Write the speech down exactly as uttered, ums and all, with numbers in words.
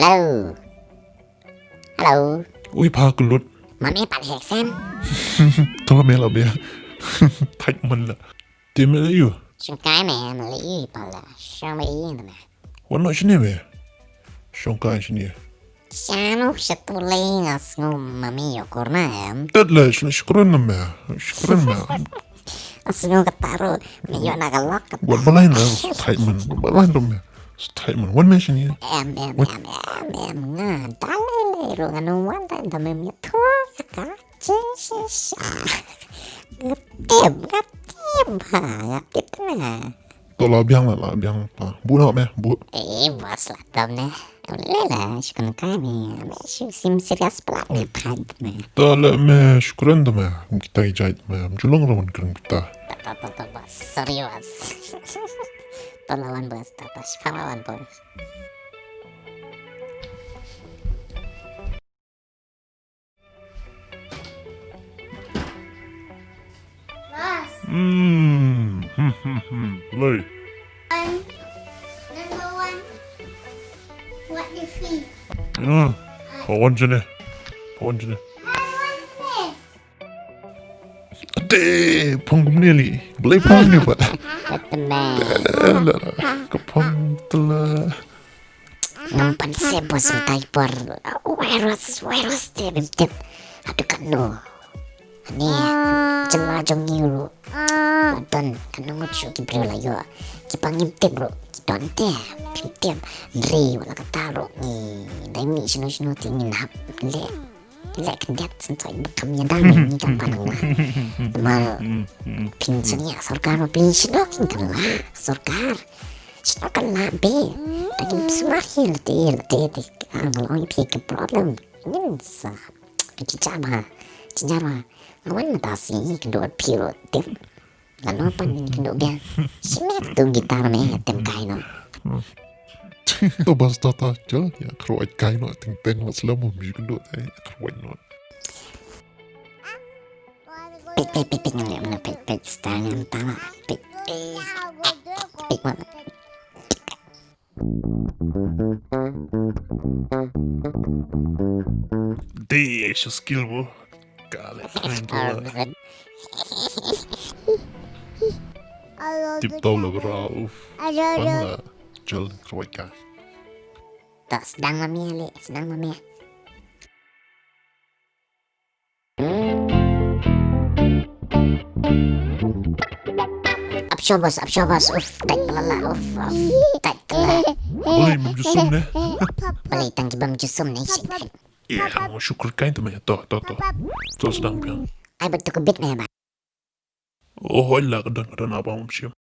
Hello. Hello. Ui, pa klut. Mami pat hek sem. Tola me la be. Thait man la. Te me la yu. Shong kai me, me la yu pa la. Shong me yu me. Wan no shini me. Shong kai shini. Shano shatulei nga sngu mami yo korma em. Tet le shini shukran me. Shukran me. Asngo ka taro, me yo na ka lok ka. Wat balai na, statement, wat balai na me. Statement, wan me shini. Em, em, em, em, em, nga, dalele ro nga no wan da da me me thua ka. Chin shisha. Ngatip, ngatip ha, ngatip na. To la biang la, la biang pa. Bu na me, bu. Eh, bos la tam ne. Lela, shukran kai me. Me shu sim serious plat me thait me. To la me shukran to me. Kum kita ijait me. Julong rawan kren kita. Ta ta ta ta bos. Serious. To la wan bos. Ta ta shpa la wan bos. Bos. Hmm. Hmm, hmm, hmm. Lei. One. Number one. What the free? Hmm. Pawan sini. Pawan sini. Pawan sini. Ade, phong kumne li. Balei phong ne pat. Ka phong tela. Ngam pan se bos mynta ki por. Virus, virus te bim tip. Aduh kano. Ani, jylla jong ngi ruh. Don kano ngut shuh ki briew la ïoh. Kiba ngim tip ruh ki don te. Bim tip. Nri wala kata ruh ngi dei mih shano shano te ngin hap leh. Leh khyndiat sngewthuh ba kam ïada ngi ngi kam pan nang lah. Namar phin shaniah sorkar ma phin shano kin kan lah sorkar. Shano kan lah be. Da ngin sumar hi lade lade te. Ang long phi ka problem. Ngin sa. Phi ki jam ha. Jam ha. Awan mata si kan do phi ro tip. Lano pan ni kendo biang. Shimet tu gitar me tem kai no. To bas ta ta jel ya kro ai kai no ting teng la slam mi kendo te kro ai no. Pik pik pik pik ngam ngam pik pik style ngam tama pik pik pik. Dei shu skill bo. Kale. Tip tau la bra uf. Pang la. Jol kawai ka. Ta sdang ma mia le, sdang ma mia. Ap shobas, ap shobas, uf, dait pelala, uf, uf, dait pelala. Oi, mem jusum ne. Pelai tang ki bam jusum ne, sik. Iya, mo syukur kain tu me, to, to, to. To sedang piang. Ai betul kebit me ba. Oh, oi la kedan kedan apa mem siam.